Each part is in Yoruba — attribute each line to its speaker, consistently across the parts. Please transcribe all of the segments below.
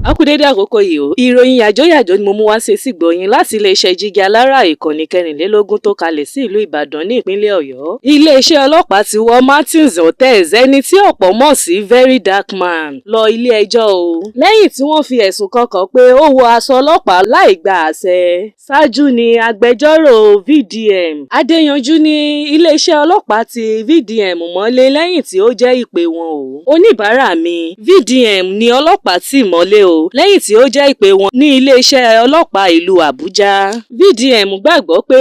Speaker 1: A kú dédé àkókò yìí o. Ìròyìn yàjóyàjó ni mo mú wá sí etígbọ̀ọ́ yín láti iléeṣẹ́ Jígí Alárà, ìkànnì 24 tó kalẹ̀ sí ìlú Ìbàdàn ní ìpínlẹ̀ Ọ̀yọ́. Iléeṣẹ́ ọlọ́pàá ti wọ́ Martins Otez, ẹni tí ọ̀pọ̀ mọ̀ sí Very Dark Man, lọ ilé-ẹjọ́ o, lẹ́yìn tí wọ́n fi ẹ̀sùn kan kàn pé ó wọ aṣọ ọlọ́pàá láì gba àṣẹ. Ṣáájú ni agbẹjọ́rò VDM Adéyanjú ní iléeṣẹ́ ọlọ́pàá ti VDM mọ́lé lẹ́yìn tí ó jẹ́ ìpè wọn o. "Oníbàárà mi VDM ní ọlọ́pàá tì mọ́lé o, lẹ́yìn tí ó jẹ́ ìpè wọn ní iléeṣẹ́ ọlọ́pàá ìlú Àbújá. VDM gbàgbọ́ pé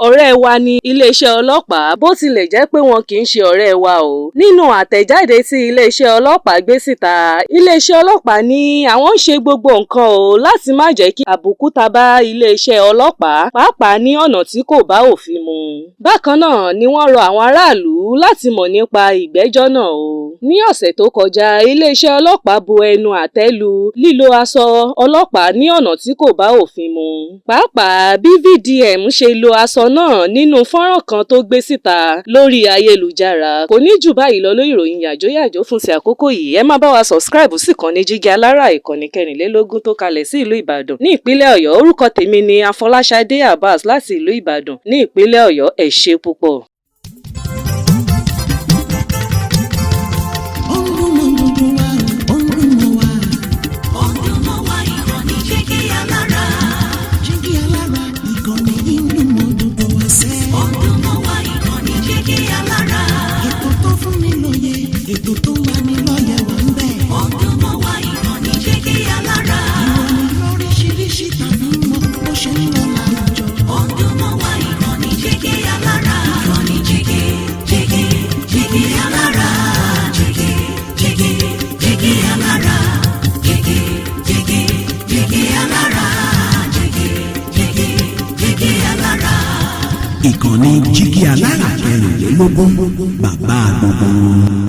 Speaker 1: ọ̀rẹ́ wa ní iléeṣẹ́ ọlọ́pàá, bó tilẹ̀ jẹ́ pé wọn kì í ṣe ọ̀rẹ́ wa o." Nínú àtẹ̀jáde tí iléeṣẹ́ ọlọ́pàá gbé síta, iléeṣẹ́ ọlọ́pàá ní àwọn ń ṣe gbogbo nǹkan o láti má jẹ́ kí àbùkù ta bá iléeṣẹ́ ọlọ́pàá, pàápàá ní ọ̀nà tí kò bá òfin mu. Bákan náà ni wọ́n rọ àwọn aráàlú láti mọ̀ nípa ìgbẹ́jọ́ náà o. Ní ọ̀sẹ̀ tó kọjá, iléeṣẹ́ ọlọ́pàá bu ẹnu àtẹ́ lu lílo aṣọ ọlọ́pàá ní ọ̀nà tí kò bá òfin mu, pàápàá bí VDM ṣe lo aṣọ náà nínú fọ́nrán kan tó gbé síta lórí ayélujára. Kò ní jù báyìí lọ lórí ìròyìn yàjóyàjó fún ti àkókò yìí. Ẹ máa bá wa subscribe sí ìkànnì Jígí Alárà, ìkànnì 24 tó kalẹ̀ sí ìlú Ìbàdàn ní ìpínlẹ̀ Ọ̀yọ́. Orúkọ tèmi ni Afọláṣadé Abbas láti ìlú Ìbàdàn ní ìpínlẹ̀ Ọ̀yọ́. Ẹ ṣé púpọ̀.
Speaker 2: Ó ń dún mọ́ gbogbo wa, ó ń dún mọ́ wa.
Speaker 3: Ó ń dún mọ́ wa, ìkànnì Jígí Alára.
Speaker 2: Jígí Alára, ìkànnì yìí ń dún mọ́ gbogbo wa sẹ́.
Speaker 3: Ó ń dún mọ́ wa, ìkànnì Jígí Alára.
Speaker 2: Ètò tó fún ni lóye, ètò tó ń lani lọ́yẹ̀ wà ń bẹ̀.
Speaker 3: Ó ń dún mọ́ wa, ìkànnì Jígí Alára.
Speaker 2: Ìròyìn lóríṣiríṣi tàbí mọ bó ṣe ń lọ láwùjọ.
Speaker 3: Ó ń dún mọ́ wa, ìkànnì Jígí Alára. Ìkànnì Jígí, Jígí, Jígí Alára. Jígí, Jígí, Jígí Alára. Jígí, Jígí, Jígí Alára. Jígí, Jígí, Jígí Alára.
Speaker 4: Ìkànnì Jígí Alára 24, bàbá gbogbo wọn.